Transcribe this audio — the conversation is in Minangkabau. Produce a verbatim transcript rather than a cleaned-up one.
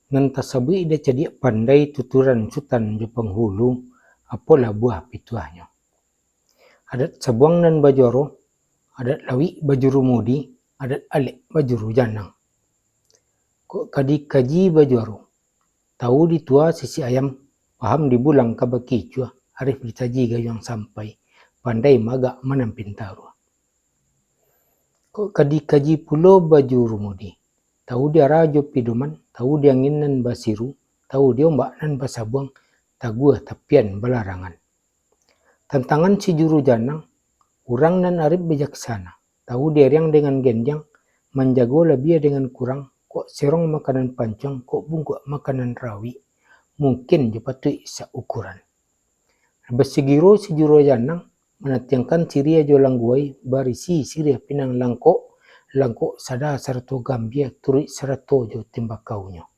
Nan tasabuik dek cadiak pandai tuturan sutan jo panghulu, apolah buah pituahnyo. Adat sabuang nan bajuaro, adat lauik bajurumudi, adat alek bajuru janang. Kok ka dikaji bajuaro, tahu di tua sisi ayam, paham di bulang ka bakicua, arif ditaji gayuang sampai, pandai magak manampin taruah. Kok ka dikaji pulo bajurumudi, tahu di ara jo pidoman, tahu di angin nan basiru, tahu di ombak nan basabuang, taguah tapian balarangan. Tantangan si juru janang, urang nan arif bijaksana, tahu di ariang dengan gendiang, manjago labiah dengan kurang, kok serong makanan pancuang, kok bungkuak makanan rawik, mungkin jo patuik saukuran. Basigiro si juru janang manatiangkan siriah jo langguai, barisi siriah pinang langkok, langkok sada sarato gambia, turuik sarato jo tembakaunyo.